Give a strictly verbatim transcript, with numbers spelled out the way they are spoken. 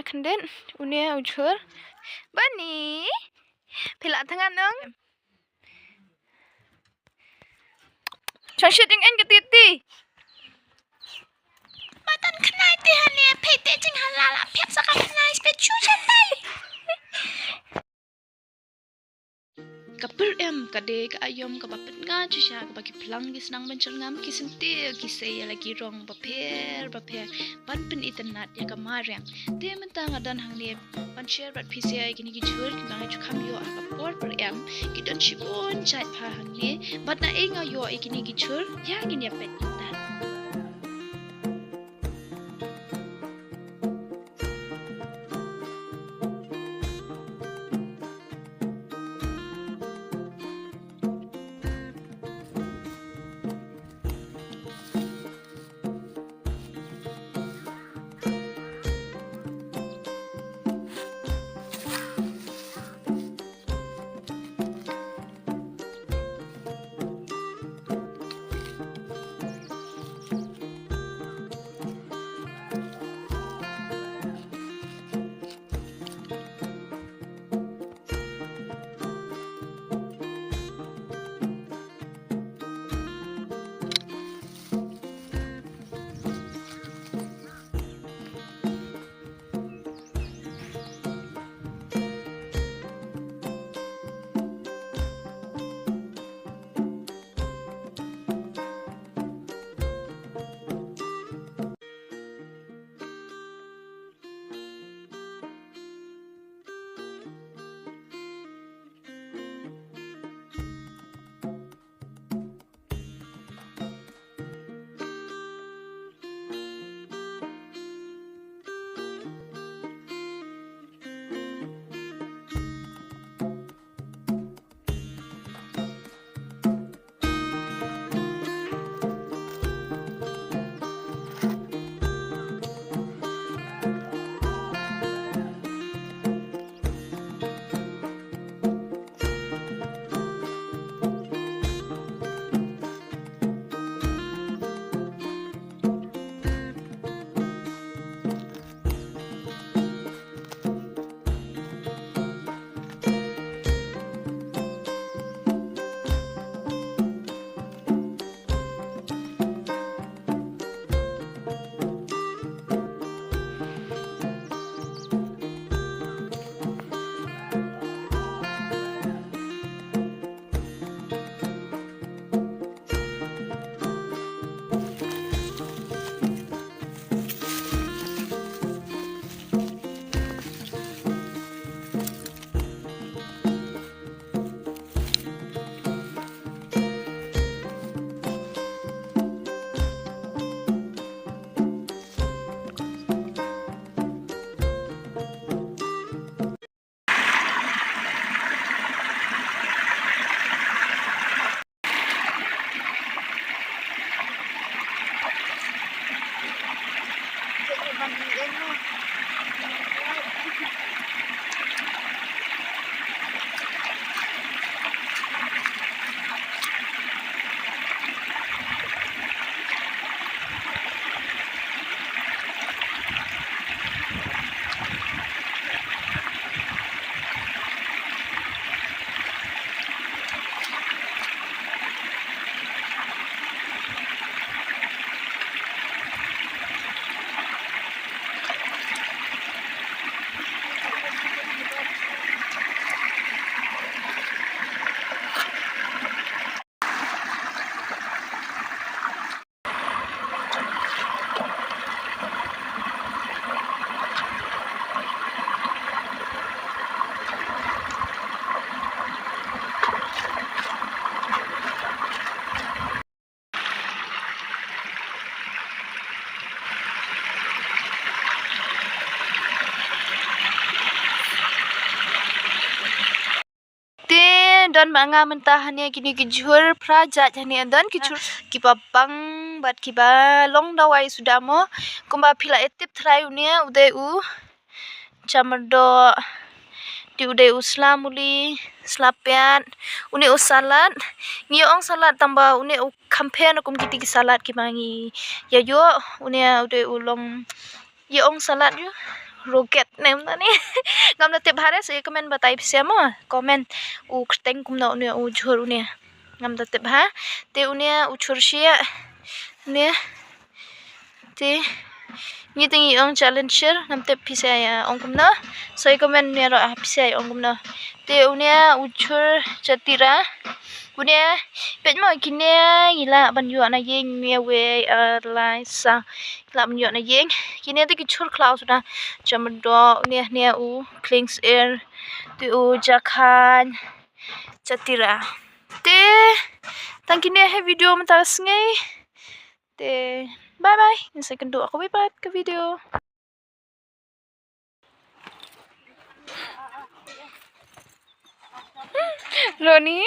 Khyndiat, une u jhur. Bani. Phi la thngan nong. Chang shi ding en ka titi. Ba tan khnai te hane, phi te jinghala la phiap sa ka khnai, phi chu cha tai. Ka pyrem ka dei ka aïom kaba pynngad shisha kaba ki phlang ki snang ban jyrngam, ki syntiew ki sei ïa la ki rong bapher bapher ban pynitynnad ïa ka mariang. Te mynta nga don hangne ban share bad phi sa ïa kine ki jhur kiba nga ju kham ïoh ha ka por pyrem. Ki don shibun jait bha hangne bad naei nga ïoh ïa kine ki jhur, ïa ngin ïa peit mynta. Te don ma nga mynta hangne kine ki jhur phra jait hangne, don ki jhur kiba bang bad kiba long dawai suda mo. Kumba phi la tip trai une u dei u chamyrdoh, te u dei u sla muli, sla piat, une u salad. Ngi ong salad tangba une u kham pher na kum kiti ki salad kiba ngi ïa ïoh, une u dei u long, ïa ong salad ïa. Rocket ne em tani. Ngam da tip bha re, sa comment batai phi sha mo. Comment u kyrteng kumno une u jhur une. Ngam da tip bha. Te une u jhur shi une. Te ngi te ngi ong Challenger, ngam tip phi sha ong kumno. Sa comment une ruh phi sha ong kumno. Te une u jhur Chatira. Une peit mo kine ngi lah ban ïoh na ïing, une wei ar lai saw. Lah ban ïoh na ïing. Kine te ki jhur khlaw suda. Jamdo une, une u Klings Air. Te u Jakhan Chatira. Te tang kine hi video mynta ka sngi. Te bye bye. Ngin sa ïakynduh ha kawei pat ka video. Ronnie.